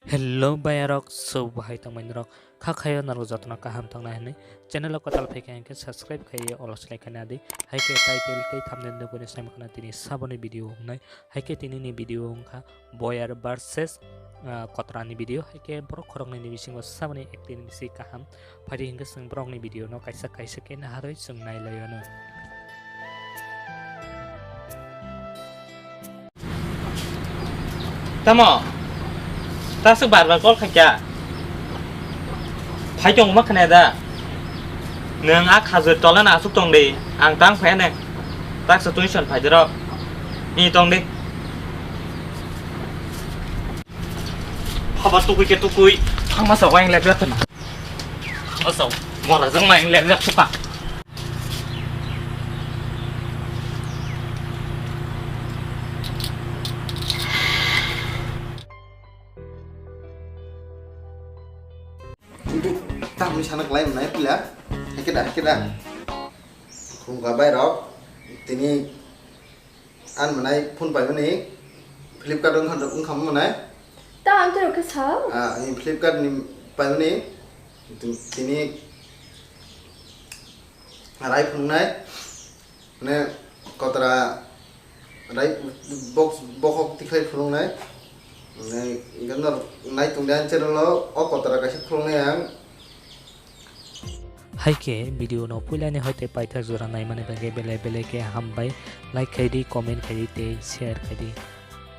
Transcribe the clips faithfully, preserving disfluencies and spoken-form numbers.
Hello bayarok, so bahai tongmani rok, kha khayo narok jotono kaham tongnai hinwi channel o kwtal phaikha hinkhe subscribe khaiwi olo selai khani adi. Haikhe title tei thumbnail nugwi saimankha tini saboni video wngnai. Haikhe tinini video wngkha Boyar versus, ah, Kotrani video. Haikhe borok khoroknwi ni bisingo saboni acting bisi kaham. Phaidi hinkhe chwng borokni video no kaisa kaisa khe naharwi chwng nailaiyano. Tamo? Taswk bar bar call khaikha. Phai tongo ma khna da. Nwng a khajur tola na aswk tong di. Ang tang phai ne. Taksa tuition phai dero. Ni tong di. Haba tukui ke tukui. Thangma sa wang lek rat na. Asau, wala jang mai lek jak suka. Tamni sana kelai menai pula. Hakeda, hakeda. Khumka bai rok. Tini An manai phone paimani Flipkart wngkha, wngkha manai. Ta ang toro khe sa? Ah, ani Flipkart ni paimani tini rai phunuknai. Ne kotra rai box bokhok tikhlai phunuknai. Ne ganor nai tongde an channel o, o kotra kaisa phunuknai ang. Haikhe video no puilani hoite paithak jora naimani bagwi belai belai khe hambai, like khaidi, comment khaidi tei share khaidi.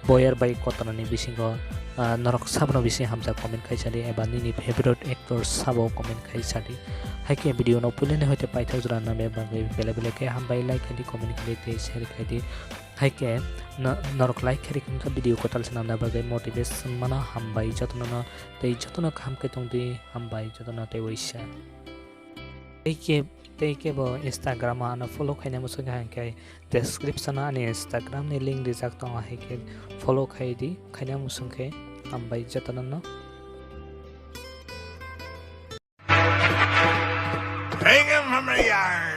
Boyar bai Kotrani bisingo, ah, norok sabno bisi hamjak comment khaisadi eba nini favorite actor sabo comment khaisadi. Haikhe video no puilani hoite paithak jora naimani bagwi belai belai khe hambai, like khaidi, comment khaidi tei share khaidi. Haikhe no-, norok like khaidi wngkha video kwtal swnamna bagwi motivation mano hambai jotono no. Tei jotono kaham khe tongdi, hambai jotono tei waisa. Tei khe, tei khe bo Instagram o ano follow khaina muchung kha hinkhe description o ani Instagram ni link rijak tongo, hai khe follow khai di, khaina muchung khe hambai jotono no. Take him from the yard.